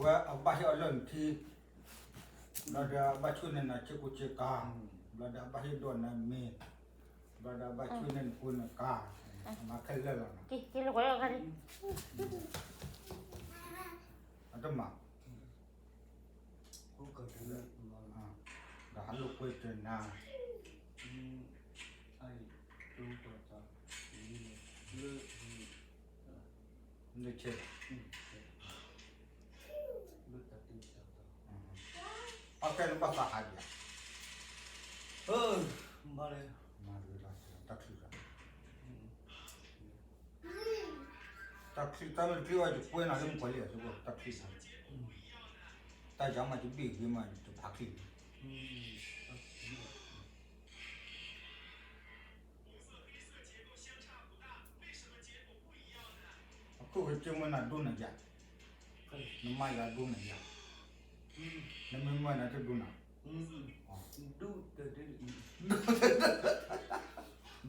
ဝဲအဘၣ်ဟ့ၣ်အီၤလၢနထံ, ဘျီဒီးအဘၣ်ဆှၢန့ၢ်နၤဆ့ကူဆ့ကၤ, ဘျီဒီးအဘၣ်ဟ့ၣ်ဒိးနၤမ့ၤ, ဘျီဒီးအဘၣ်ဆှၢန့ၢ်နဖိနကၤ, မၤခဲလၢာ်လီၤနီၤ, အတမၤ, ဒီးဟးလိာ်ကွဲကနၤ, လၢဆ့ အခဲနဘၣ်သးဟးဒံးဧါ, မၤလၢ တၢ်ချံၣ်, တၢ်ချံၣ်တၢ်မ့ၢ်တချံၣ်ဝဲယကွဲနၤလၢမုၣ်ကီၤလံၢ်အသိး တၢ်ချံၣ်, တၢ်ယၤမးယဘ့ၣ်ဂ့ၤမးယတဖးချံၣ်န့ၣ် အခိၣ်ကစၢၢ်မ့ၢ်နၤဒိနၤယၤ, နမါယၤဒိနၤယၤ, နမ့ၢ်မၢနၤတဒိနၤ,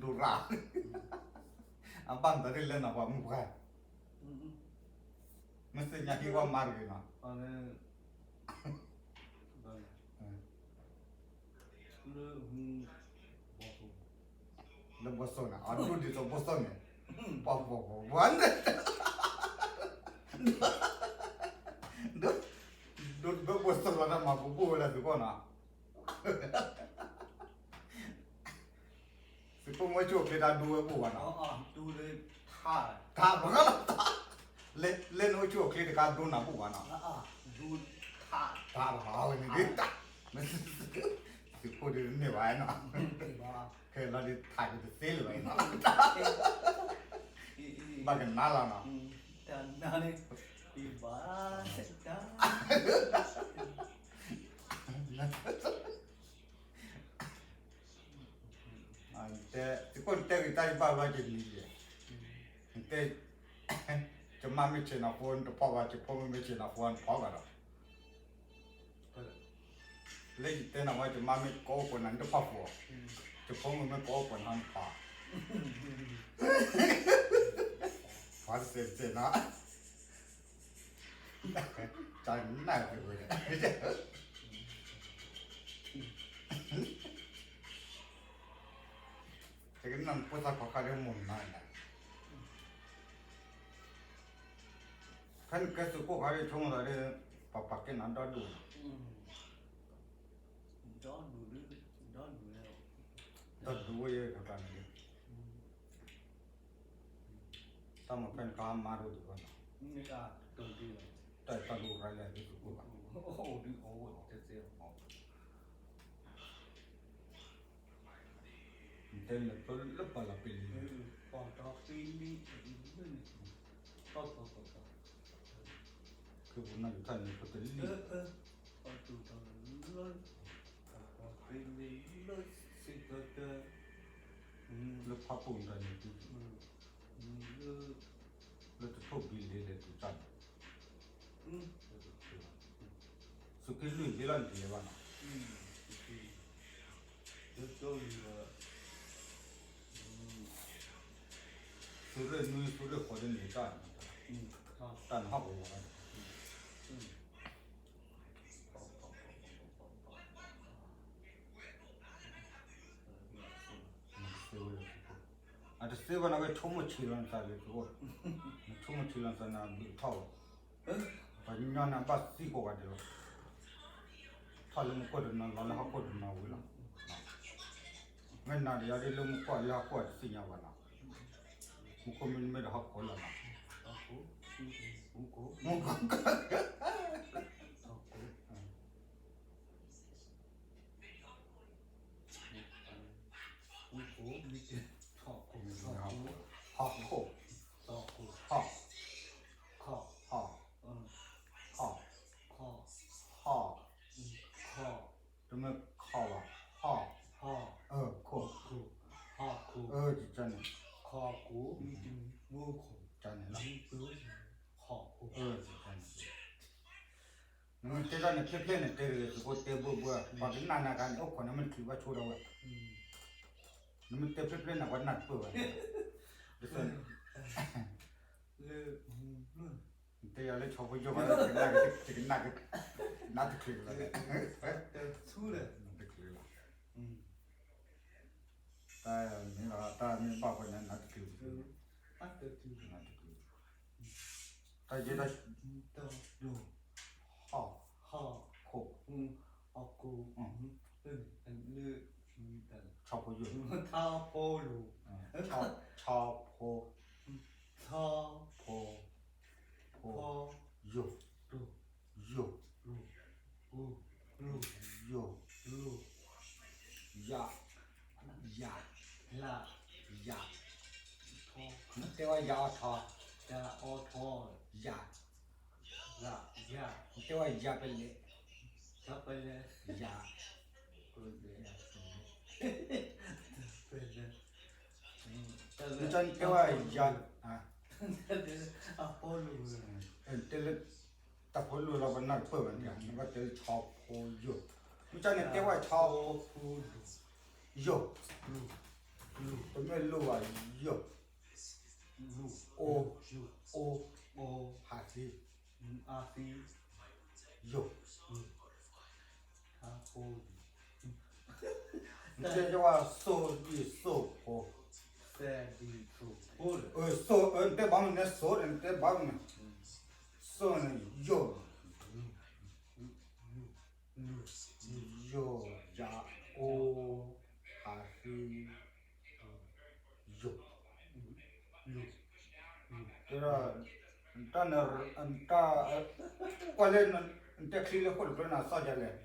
ဒိရၤ, အဘၣ်မတၤတလဲၤနၤပှၤမုၣ်ပှၢ်, မ့ၢ်သ့ၣ်ညါဟံၣ်ဝဲမါတဂ့ၤနီၤ လၢဘီၣ်စိန့ၣ် အဒိဒ်သိးဘီၣ်စိန့ၣ်, ပှၤပှၤပှၤပှၤန့ၣ်, ဒိတဘၢဘီၣ်စိလီၤတၢ်မၤပူၤဘိၣ်ဝဲဒၣ်သုးကီၢ်နီၤ, သုးခိၣ်မ့ၢ်အိၣ်ဆူၣ်အိၣ်ချ့တၢ်ဒိဝဲဘိၣ်ဘၣ်နီၤ, တၢ်ဘၣ်လီၤ, လၢနအိၣ်ဆူၣ်အိၣ်ချ့တခါဒိနၤဘိၣ်ဘၣ်နီၤ, တၢ်ဘၣ်ဝဲန့ၣ်ဒ်တၢ်, သုးခိၣ်ဒ်တန့ၢ်ဘၣ်နီၤ, ခဲလီၤဒ်ထးဒ်တသ့လၢၤဘၣ်နီၤ, ဘၣ်ကနၣ်လီၤနီၤ, တၢ် တဲ, သုးခိၣ်နတဲဂ့ၤတၢ်ယဘၣ်ဘျီယနံၤယဲ, နတဲ, ယမါမ့ၢ်ဆဲးနၤဖိနတဖီၣ်ဘၣ်, ယဖိမ့ၢ်ဆဲးနၤဖိနတဖီၣ်ဘၣ်ဒီး, လၢယတဲနၤဝဲ ယမါမ့ၢ်ကအိၣ်ပှဲၤနၤနတဖီၣ်ဖိ, ယဖိမ့ၢ်ကအိၣ်ပှဲၤနၤနဖီၣ်, ဖီတစဲးတစဲးနီၤ တၢ်နၢ်တဝဲ, တကနၣ်ဖိသၣ်ခီခါဒ်မိၢ်နၤန့ၣ်, ဖဲနကဲသုးခိၣ်ခါဒ်ဆိကမိၣ်သးဒ်, ပှၤပာ်ကဲနၤဒီဒူၣ်, ဒီဒူၣ်ဝဲယဲၢ်တဂၤန့ၣ်, တၢ်မၤဖဲနကမါဒိၣ်ဒံးဘၣ်နီၤ, တၢ်တၢ်ဒိၣ်ရၤလၢသုးခိၣ်ဘၣ်, တဲန့ၣ်လၢပလီၤပလံၤ, ပှၤတၢ်ဖံလံ, ဖုပူၤနီၢ်ယူၤထၢၣ်န့ၣ် ပတလံၤ, လၢဖးပူၣ်တၢ်န့ၣ် လၢတထိၣ်ဘံလ့လဲၤတုၤတၢ်န့ၣ်, သုးက့လွံၢ်ဘ့ၣ်လီၤန့ၣ်တလဲၤဘၣ်နီၤ, သုးရ့ၣ်နွံသုးရ့ၣ်ဃိးဒ်န့ၣ်တၢ်, တၢ်နဟီၣ်ကဝီၤလီၤ, အတသ့ဘၣ်န့ၣ် ကဆိကမိၣ်ဆံးလီၤနသးလၢသုးခိၣ်, နဆိကမိၣ်ဆံးလီၤနသးန့ၣ် ဘုးထီၣ်လီၤ, ပှၤကညီန့ၣ်ဘၣ်သံကိးဂၤဒဲးလီၤ, ထီၣ်လၢမူခိၣ်တနီၤ လီၤလၢဟီၣ်ခိၣ်တနီၤဝံၤလီၤ, မ့ၢ်နၤဒီးယၤဒ်လၢမူခိၣ်လၢဟီၣ်ခိၣ်တသ့ၣ်ညါဘၣ်နီၤ, မူခိၣ်မ့တမ့ၢ်ဒီးဟီၣ်ခိၣ်လီၤနီၤ, မူခိၣ် ဟီၣ်ခိၣ်, ဟီၣ်ခိၣ်, ဟီၣ်, ဟီၣ်, ဟီၣ်, တမ့ၢ်ခီၣ်ဘၣ်, ဟီၣ်, အၢ ခိၣ်, အၢ န့ၣ်, န့ၣ်လီၤ, နမ့ၢ်တဲတၢ်န့ၣ် ဖျဲၣ်ဖျဲၣ်န့ၣ် တဲတဂ့ၤ သုးခိၣ်တဲဘၢဘၢ, ပှၤကနၣ်နၤဂၤန့ၣ် အိၣ်ခိးန့ၣ်မ့ၢ်တချုးဘၣ်ဆိဒီးဝဲ, နမ့ၢ်တဲဖျဲၣ်ဖျဲၣ်န့ၣ် ပှၤနၢ်တပၢၢ်ဘၣ်, ဒ်သိး နတဲယၤလၢ ဆီဖိယိၣ်ဘၣ် ယကနၣ်က့ၤ နါတချုးလီၤ, တချုးလီၤ, တၢ်မ့ၢ်လီၤ တၢ်မ့ၢ်ဘၣ်ဃိန့ၣ် နါတချုး, နါတချုး, တၢ်ယဲၢ်တၢ် ဟီၣ်, ဟီၣ်, ခိၣ်, ဆီဖိယိၣ်, ဆီဖိ, ဆီဖိ, ယိၣ်, ယိၣ်, ယိၣ်, ယ, ယ, ယ, နတဲဝဲယၤအီထီ, ယၤ, နတဲဝဲယၤပလဲၣ်, ယၤ, နတဲဝဲယၤ, တဲလၢ တၢ်ဖိလိၣ်လီၤ ပနၢ်တပၢၢ်ဘၣ်န့ၣ် နဘၣ်တဲလၢဆီဖိယိၣ်, မ့ၢ်ကန့ၣ်တဲဝဲဆီဖိယိၣ်, တမ့ၢ်လိၣ်ဘၣ် ယိၣ်, အိ, အိ, ဟးသံ, ယိၣ်, နတဲဝဲစိဒံၣ်စိဖိ, စိ, နတဲဘၣ်မနုၤန့ၣ် စိန့ၣ် နတဲဘၣ်မနုၤ, စိန့ၣ် ယိၣ်, ယိၣ်, ယၤ, အိ, ဟးသံ, ယိၣ်, တဲဒၣ်, တၢ်န, တၢ်, ကွၢ်လၢ နတဲချံလၢဃိၣ်တကျၢနၤသီၣ်ဒ်လဲၣ်,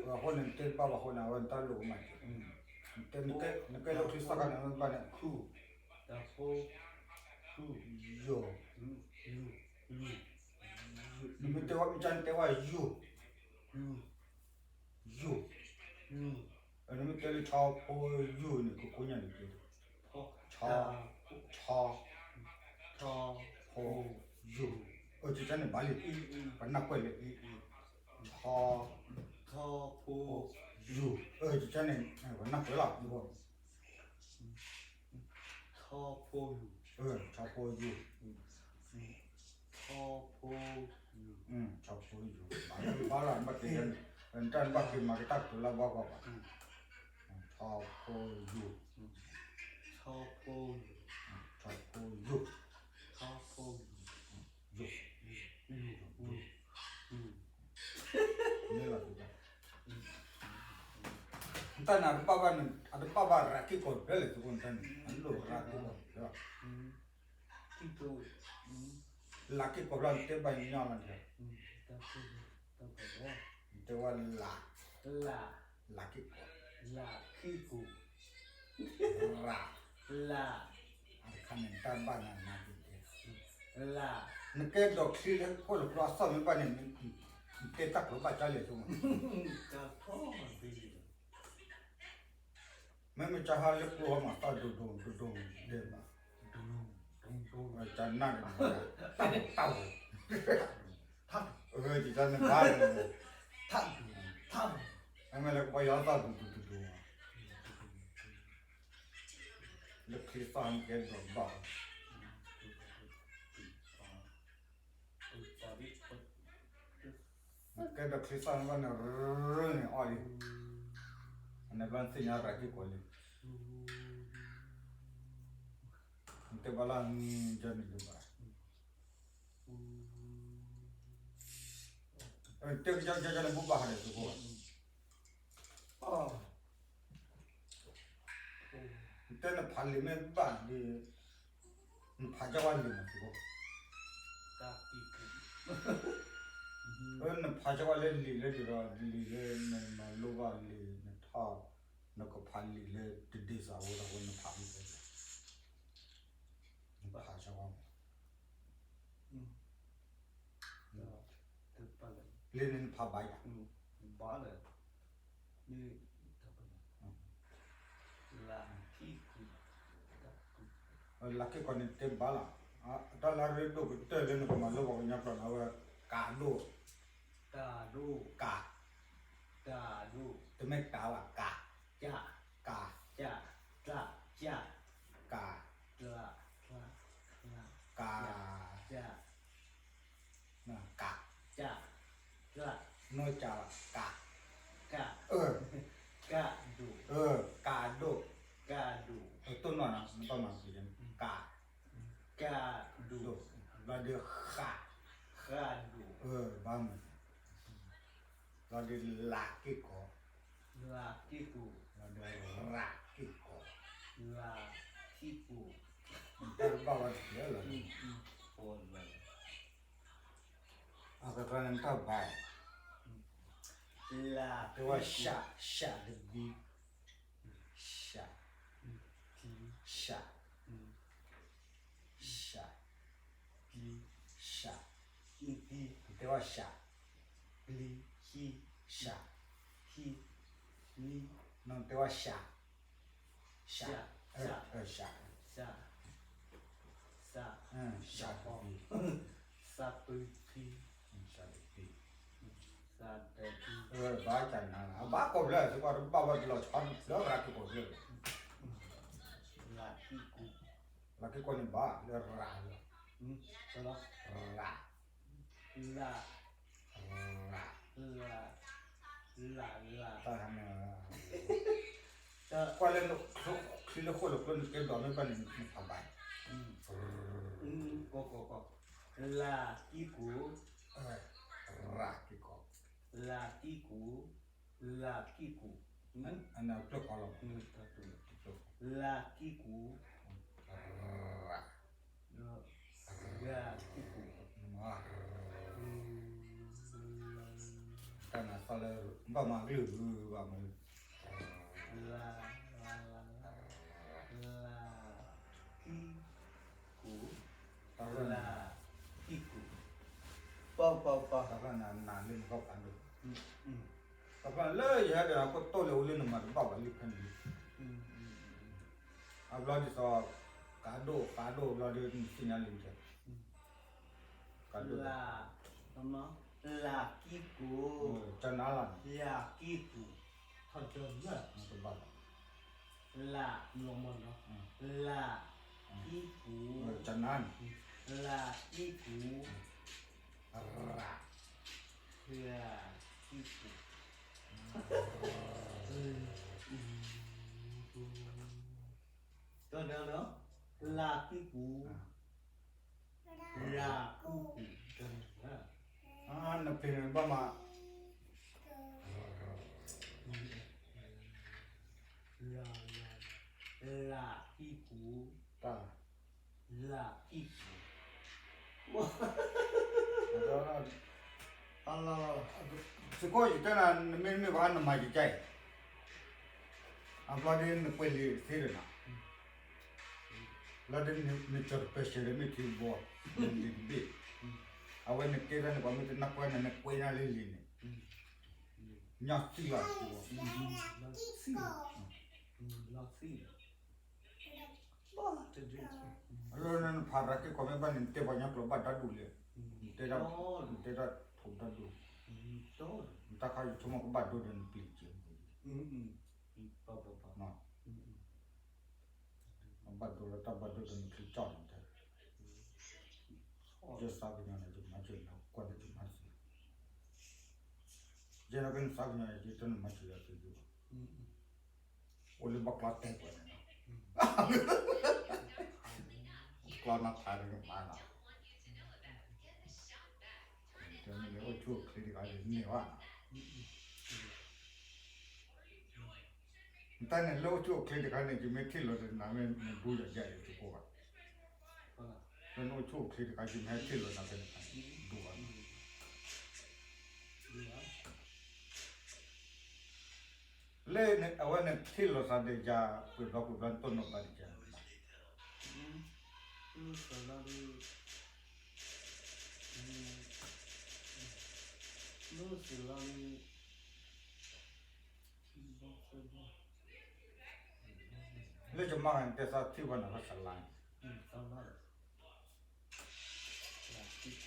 အဃိန့ၣ် နတဲတဘၣ်ဘၣ်အဃိန့ၣ် အဝဲနတၢ်လိၣ်ကမၤက့ၤ, နကဲလၢချံသီၣ်ခါန့ၣ် မ့ၢ်ဘၣ်န့ၣ် ယိၣ်, နမ့ၢ်တဲဝဲ မ့ၢ်ကန့ၣ်တဲဝဲယိၣ်, ယိၣ်, နမ့ၢ်တဲလၢဆီဖိယိၣ်န့ၣ် ကကိးညါန့ၣ်က့ၤ, ဆီ, ဆီ, ဖိ, ယိၣ်, အကန့ၣ်ဘၣ်လံ, ပနၢ်ကွဲးလၢ, ဆီ, ယိၣ်, အကန့ၣ် ပနၢ်ကွဲးလီၤ, ဆီဖိယိၣ်, ဆီဖိယိၣ်, ဘၣ်လီၤ ဘၣ်က့ၤ, တၢ်ဘၣ်က့ၤမၤက့ၤတၢ်ကတိၤလၢဘၣ်ကွၢ်ဘၣ်, ဆီဖိယိၣ်, ဆီဖိယိၣ်, ဆီဖိယိၣ်, ဆီဖိယိၣ်, ယိၣ်, ယိၣ်, မ့ၢ်လီၤ, တၢ်န့ၣ် အတဘၣ်ဘၣ်န့ၣ် အတဘၣ်ဘၣ်ရၤက့ၢ်ကီၢ်ဖဲလဲၣ် သကိးတၢ်န့ၣ် အလိၣ်ရၤက့ၢ်ကီၢ်ဖဲလဲၣ်, လၤက့ၢ်ကီၢ်ဖဲလဲၣ် နတဲဘၣ်ညီလီၤ, နတဲဝဲလၤ, လၤက့ၢ်ကီၢ်, ရၤ, လၤ, အခါန့ၣ် တၢ်ဘၣ်နၤနၤက့ၤတဲ, နကဲဒိးချံလၢခိၣ်လၢကျီအသီၣ်မ့ၢ်ဘၣ်န့ၣ် နတဲတၢ်ကျိၤဘၣ်ကၢ်လဲၣ်ဆိမး, မ့မ့ၢ်ကဟါလၢကျိၤဟီမး သီၣ်ဒိၣ်ဒိၣ်ဒိၣ်ဒိၣ်ဒဲးဘၣ်, ကနၣ်န့ၣ်, တၢ်ဒိၣ်, တၢ်ဒိၣ်, တၢ်ဒိၣ်, အဝဲဒ်န့ၣ်ဘၣ်, မ့မ့ၢ်လၢကဘီယူၤသီၣ်ဒိၣ်ဒိၣ်ဒိၣ်ဒိၣ်မး, လၢချံသီၣ်န့ၣ်ကဲဒိးဘၣ်, ကဲဒိးချံသီၣ်န့ၣ်ဘၣ်န့ၣ် ရၢၢ်န့ၣ်အီၣ်လံ, အန့ၣ်ဘျီနသ့ၣ်ညါရၤက့ၢ်ကီၢ်လံ, နတဲဘၣ်လၢ ကန့ၣ်ဒုးဘၣ်, တဲကကန့ၣ်ဘူၣ်ဘၣ်ဟးဒီးသကိး, နတဲနဖးလံာ်မ့ၢ်ဘၣ်ဒီး နဖးကဝဲလံာ်မးသကိး, နဖးကဝဲလၢလံာ်လၢဒ်ဒီးလံာ်လၢနမၤလိဘၣ်လံာ် နထီၣ် နကဖးလံာ်လၢတဒ့စးဝဲဒၣ်ဝဲ နဖးမ့ၢ်တဲ, နဖးကဝဲမး, လၢန့ၣ်နဖးဘၣ်ယၤ, ဘၣ်လၢ လၤက့ၢ်ကီၢ်န့ၣ်တဲဘၣ်လီၤ, တၢ်လၢအရ့ဒိၣ်ကတၢၢ်လၢနကမၤလိပှၤကညီကျိာ်န့ၣ် အဝဲ ကးဒိၣ်, တၢ်ဒိၣ်, ကး, တၢ်ဒိၣ်, တမ့ၢ်ကးဘၣ် ကး, ကး, ကး, ကး, ကး, ကး, ကး, ကး, ကး, ကး, နီၢ်ကၠးလီၤ ကး, ကး, ကးဒိၣ်, ကးဒိၣ်, ကးဒိၣ်, တိၢ်နီၣ်နီၤ နဘၣ်မၤပျံၤလၢ ကး, ကးဒိၣ်, ဘျီဒီး ဃး, ဃးဒိၣ်, ဘၣ်မၤ, ဘျီဒီး လးက့ၢ်ကီ, လးက့ၢ်ကီ, ဘျီဒီး ရးက့ၢ်ကီ, ရးက့ၢ်ကီ, တၢ်တဘၣ်ဝဲတဖျၢၣ်လီၤ, အကကျါန့ၣ်တၢ်ဘါ, လး တဲဝဲ ရှး, ရှးတဘံ, ရှး, ရှး, ရှး, ရှး, တဲဝဲ ရှး, ရှး, နီၢ်တဲဝဲ ရှး, ရှး, ရှး, ရှးတဘံ, ရှးတဘံ, ဘၣ်ကနၤလီၤ အဘၣ်ကိးဖျၢၣ် စ့ၢ်ကီးတဘၣ်ဝဲတလီၤဆီလၢရးက့ၢ်ကီဖျၢၣ်လီၤ, လးက့ၢ်ကီန့ၣ်ဘၣ်လၢရး, ရး, ရး, လး, လး, လး, လး, ကွၢ်လၢ ချံလၢဃိၣ်လၢကျိန့ၣ် ကဲဒိးမ့ၢ်ဘၣ်န့ၣ် နဖးဘၣ်, လးက့ၢ်ကီ, ရးက့ၢ်ကီ, လးက့ၢ်ကီ, လးက့ၢ်ကီ, အန့ၣ်ကျိၣ်ကီလီၤ, လးက့ၢ်ကီ, ရး, ရးက့ၢ်ကီ, တၢ်နၤသီလၢ ဘၣ်မၤကလုၢ်ဂုၤဘၣ်မၤ, လး, လး, လး, လးက့ၢ်ကီ, လးက့ၢ်ကီ, ပီပီပီ, တၢ်ဖျၢၣ်နၤနၤလၢနကီၢ်ဖးဒိၣ်, တၢ်ဖျၢၣ်လၢယဟဲဒီးအခိၣ်တိၢ်လၢအူလၢနမၤတဘၣ်ဘၣ်လံဖဲန့ၣ်လံ, အဘျီဒ်သိး ကးဒိၣ်ဖးဒိၣ်ဘျီဒီး နသ့ၣ်ညါလံ, ကးဒိၣ်, လးက့ၢ်ကီ, ကနၤလီၤ, လးက့ၢ်ကီ, တဘၣ်ဘၣ်, လး, လးက့ၢ်ကီ, ကနၤ, လးက့ၢ်ကီ, ရး, ရးက့ၢ်ကီ, ကနၤ, လးက့ၢ်ကီ, ရးက့ၢ်ကီ, နပျံၤန့ၣ်ဘၣ်မး, လး, လး, လးက့ၢ်ကီ, တၢ်, လးက့ၢ်ကီ, စ့ၢ်ကီးယတဲနၤ နမ့ၢ်တမ့ၢ်ဘၣ်နမၤယကါအံၤ, အဘျီဒီးနကွဲးလံာ်သ့ဒီးနၤ, လၢဒီးနကၠီၤတပၢၢ်ဆၢဒီးမ့ၢ်ထံဘီ, လံာ်တဘ့ၣ်, အဝဲနတဲဒၣ်န့ၣ် ပှၤမ့ၢ်တနၢ်ပၢၢ်နၤ နကွဲးနၤလၢလံာ်န့ၣ်, ညီသံလီၤ, လၢနဖးရၤက့ၢ်ကီမ့ၢ်ဘၣ်န့ၣ် နတဲပှၤကညီကျိာ်ဘၣ်တၢ်ဒူၣ်လဲၣ်, နတဲဒၣ်, နတဲဒၣ်ထိးတၢ်ဒူၣ်, နတၢ်ခါယဆိကမိၣ်ကဘၣ်ဒိဒီးနပျံၤက့ၤ, အဘၣ်ဒိလၢတၢ်ဘၣ်ဒိဒီးနချံကၠီၣ်န့ၣ်တဲ, ယသးကညီၤန့ၣ် ယမၤစၢၤနၤကွၢ်န့ၣ် ယမၤစၢၤ, ယဲဒၣ်ကနသးကညီၤန့ၣ် ယတနမၤစၢၤယၤသုဒူၣ်ဘၣ်, အိၣ်လၢဘၣ်ကျီတဲာ်ကွဲးန့ၣ်လီၤ, ကျီနီၢ်ဖးန့ၣ်မၤလီၤ, တမ့ၢ်အိၣ်ဆူၣ်အိၣ်ချ့တခါန့ၣ်န့ၢ်ဘၣ်, တၢ်န့ၣ်လၢအိၣ်ဆူၣ်အိၣ်ချ့တခါန့ၣ် ယမ့ၢ်ထံၣ်လီၤဒီးနၤမ့ၢ်နဒူယၤယၤအံၤတကိးဘၣ်, လၢနအိၣ်ဆူၣ်အိၣ်ချ့တခါ ယမ့ၢ်ဟဲထံၣ်လီၤနၤဖဲန့ၣ် ဒူဘၣ်, လၢအဝဲန့ၣ်ထံၣ်လိာ်သးဒီးယၤ ပှဲၤဘျီပှဲၤဘျီ နတိၢ်နီၣ်ဘၣ်ဒ်ယၤန့ၣ်ဘၣ်, လၢယမါဂၤန့ၣ် တဲသးထံၣ်ဘၣ်နၤဘၣ်စလါန့ၣ်, လးက့ၢ်ကီ ရးက့ၢ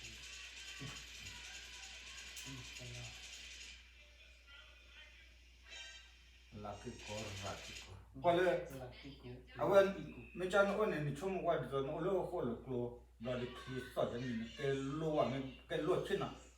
်ကီ, ကွၢ်လၢ အဝဲ မ့ၢ်ကၠီနအိၣ်န့ၣ် နဆိကမိၣ်ကွၢ်ဒ်သိး နအိၣ်လၢအဃိၣ်လၢကျိ ဘျီဒီးချံသီၣ်ယၤန့ၣ် နကဲလိၣ်ဝဲ နကဲလိၣ်ဆ့ၣ်နီၤ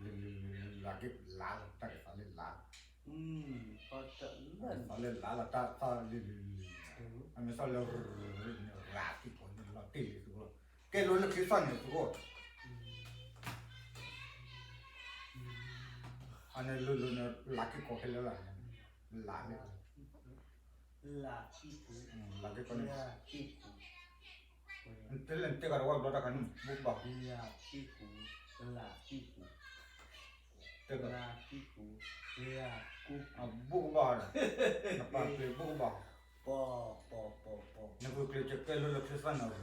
လၢ လၢ လၢ လၢ က့ၤလါလီၤ တၢ်ကသးလၢလါလီၤ, သးလၢလါလီၤ တၢ်သီၣ်လၢ လၢ လၢ လၢ အမ့ၢ်သီၣ်လၢ ရၤက့ၤကီးန့ၣ်လီၤတ့ၢ်လံသုးခိၣ်, ကဲလိာ်လၢချ့သီၣ်န့ၣ်သုးခိၣ်, အန့ၣ်လိၤလိၤန့ၣ် လါက့ၤကီးခဲလၢာ်လီၤ, လါလၢ လါက့ၤကီးန့ၣ် တဲလၢနတဲကဒီးဝဲဘျီတၢ်ခါန့ၣ် ဘိကဘီ တဲကဒီး ဘိကဘီ, နပာ်ကျဲၤဘိကဘီ, နကျဲၤကျဲၤလၢချ့သီၣ်န့ၣ်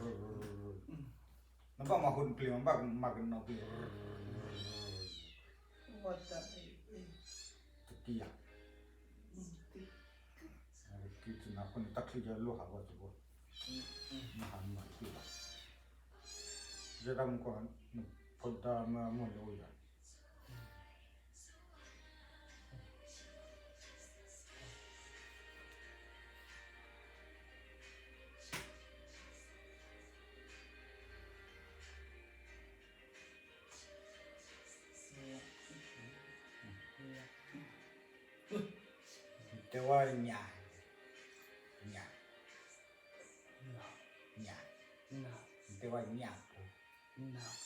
နဘၣ်မၤဟူနကျဲၤ မ့ၢ်ဘၣ်မၤကနီၤကျဲၤ တကံယၤ, ကံတနၤဃိန့ၣ် တၢ်ချံယလိၣ်ဟးဂီၤသကိး, မ့ၢ်ဟးမၤတကံဘၣ်, ယဲဒၣ်မူကီၢ် နဖိဒါမ့ၢ်အမိၢ်လၢအိၣ်ယၤ တဲဝဲညၣ်, ညၣ်, ညၣ်, တဲဝဲညၣ်ဖိ, ညၣ်,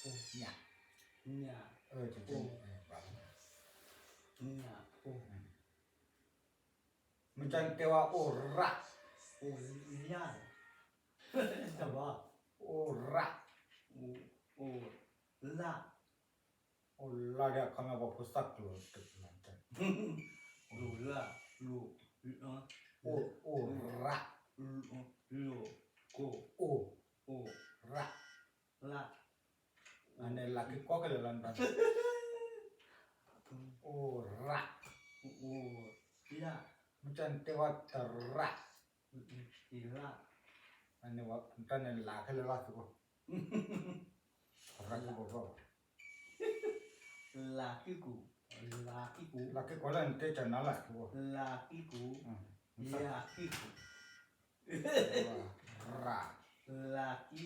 မ့ၢ်ကတဲဝဲအိၣ်ရၣ်, အိၣ်ရၣ်, အိၣ်လၢ်ဒီးအခီပညီပှၤဖိသၣ်ကျိၤတၢ်, အိၣ်ရၣ်, အိၣ်ရၣ်, အန့ၣ်လၤက့ၤကီခဲလၢာ်လီၤ, အိၣ်ရၣ်, မ့ၢ်ကတဲဝဲတရၣ်, တၢ်န့ၣ်လၤခဲလၢာ်လီၤသုးခိၣ်, ရၣ်က့ၤကီးဘၣ်, လၤက့ၤကီး, လၤက့ၤကီးလၢနတဲကနၤလၤက့ၤကီး, လၤက့ၤကီး, ရၣ်, လၤက့ၤကီ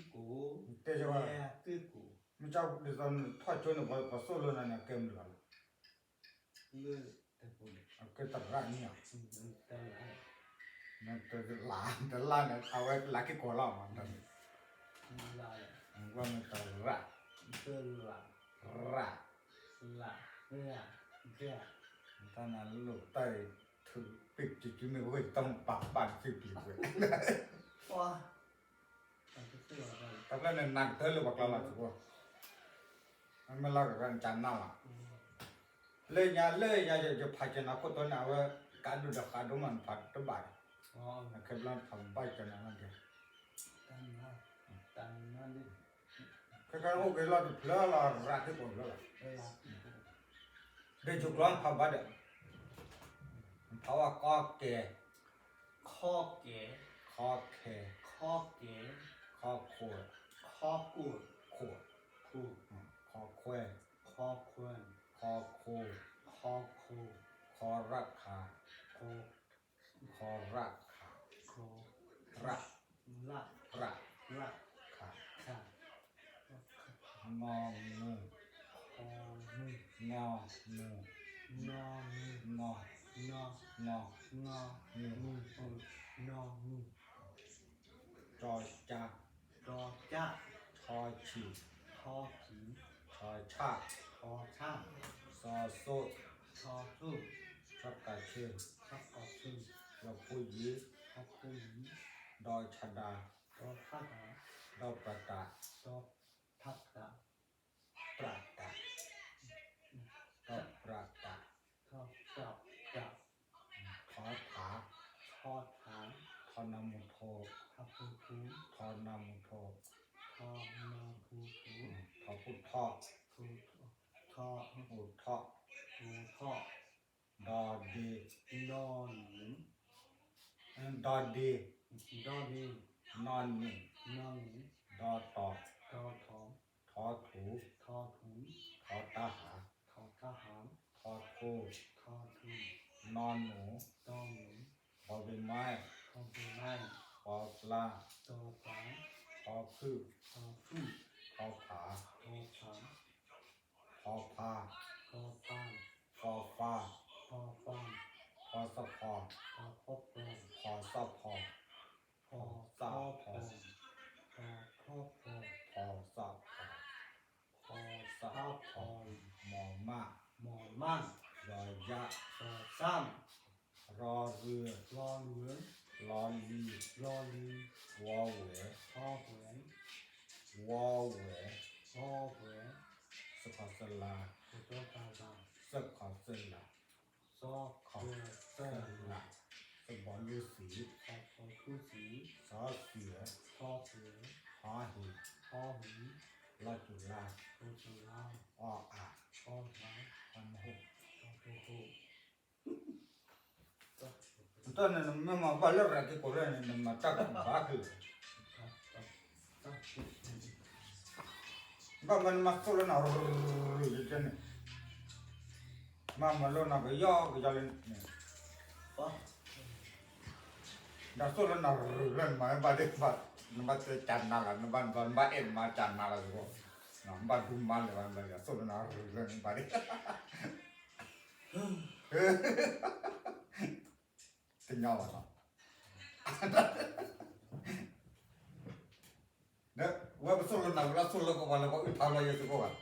း, တဲဝဲ, မ့ၢ်ကဒ်သိးနထီၣ်ကၠိန့ၣ် ပှၤသိၣ်လိနၤန့ၣ် အကဲမနုၤလီၤ, အကဲတရၣ်န့ၣ်ဧါ, တလၣ်န့ၣ် အဝဲလၤက့ၤကီးလီၤမး, ဝဲမ့ၢ်တရၣ်, ရၣ်, တၢ်နၤလိၣ်တၢ်အံၤ ထုးပ့ၢ်ကၠူမ့ၢ်ဝဲတၢ်မပာ်ဘၣ်တသ့ပျံၤဝဲ, တၢ်ဖျၢၣ်န့ၣ် နၤကတၢၢ်လၢပှၤကျါလီၤသုးခိၣ်, အမ့ၢ်လီၤကဂၤနကနၣ်လီၤ, လၢညါလၢညါယဖးကနၤခိၣ်တီန့ၣ် အဝဲကးဒိၣ်ဒီးဃးဒိၣ်မးနဖးတဘၣ်ဒီး, ခဲဘျီနဖးဘၣ်ကနၤလီၤက့ၤ ခဲကနံၣ်အိၣ်က့ၤလီၤတဖျၢၣ်လီၤ ရၣ်သ့ၣ်ကိးဖျၢၣ်လီၤ, ဒီးယိၤကျိာ်နဖးဘၣ်ဒီး, နဖးဝဲကီကဲ, ခီကဲ, ခီခဲ, ခီကဲ, ခီခိၣ်, ခီခိၣ်, ခိၣ်, ခီခွဲ, ခီခွဲ, ခီခိၣ်, ခီခိၣ်, ခီရၣ်ခါ ခီရၣ်ခါ, ရၣ်, ရၣ်ခါ, နီမူ, နီမူ, နီ, နီမူ, နီမူ, ကၠီကၠါ, ကၠီကၠါ, ခီဆံး, ခီဆံး, ခီဆၣ်, ခီဆၣ်, စီၤစိၣ်, စီၤစိၣ်, ဆၣ်ကးဆၢ, ဆၣ်ကးဆၢ, စီၤဖိယံၤ, စီၤဖိယံၤ, ဒီဆၣ်ဒး, ဒီဆၣ်ဒး, ဒီပြးတး, ဒီပြးတး, ပြးတး, ဒီပြးတး, ဒီပြးတး, ထီထး, ထီထး, ထီနမူထီ, ထီနမူထီ, ထီနမူထီ, ထီဖိထီ, ထီ, အိၣ်ထီၣ်, အိၣ်ထီၣ်, ဒီဒ့, ဒီဒ့, ဒီဒ့, ဒီဒ့, နီၢ်နံၣ်, နီၢ်နံၣ်, နီၢ်နံၣ်, တီၤတီၤ, ထီထီ, ထီထူ, ထီထူ, ထီတၢ်ဟး, ထီတၢ်ဟး, ထီထူ, ထီထူ, နီၢ်နူ, နီၢ်နူ, ဘီဘ့မၢ်, ဘီဘ့မၢ်, ပီပျၢ်, ပီပျၢ်, ဖီဖုၣ်, ဖီဖုၣ်, ဖီဖး, ဖီဖး, ဖီဖး, ဖီဖး, ဖီဖး, ဖီဖး, ဖီသၣ်ဖီ, ဖီသၣ်ဖီ, ဖီသၣ်ဖီ, ဖီသၣ်ဖီ, ဖီသၣ်ဖီ, ဖီသၣ်ဖီ, ဖီသၣ်ဖီ, မီၤမၢ်, မီၤမၢ်, ယီၤယၣ်, ယီၤယၣ်, ရီရူး, ရီရူး, လီလံ, လီလံ, ဝီဝဲ, ဝီဝဲ, ဝီဝဲ, ဝီဝဲ, သၢခီသၢလါ, သၢခီသၢလါ, သၢခီသၢလါ, သၢဘီလူၢ်သံ, သၢဘီလူၢ်သံ, သီသံ, သီသံ, ဟီဟံ, ဟီဟံ, လီၢ်စူၤလါ, လီၢ်စူၤလါ, အီၣ်အါ, အီၣ်အါ, အီၣ်မူဟူး, အီၣ်မူဟူး. တၢ်န့ၣ် နမ့ၢ်မၤဘၣ်လၢရၤက့ၤကိးလၢန့ၣ် နမၤတၢ်ကဘၣ်က့ၤ, ဘၣ်မနုၤနမၤသိၣ်လၢနၤရူၤရူၤန့ၣ်, မၤမၤလိနၤကယီကယီလၢန့ၣ်, ဒီးသိၣ်လၢနၤရူၤလၢနမၤဘၣ်ဒ်ဘၣ်, နဘၣ်တဲကနၤလီၤ, နဘၣ်, နဘၣ်အဲၣ်မၤကနၤလီၤ, နဘၣ်ဒုးမၤလၢၤဘၣ်, နဘၣ်သိၣ်လၢနၤရူၤလၢနဘၣ်ဒ် တညီဘၣ်နီၤ, ဝဲပသိၣ်လၢနၤရူၤလၢသိၣ်လၢကဝီၤလၢပှၤအုၣ်ထီၣ်လီၤယဲၢ်သကိးဘၣ်,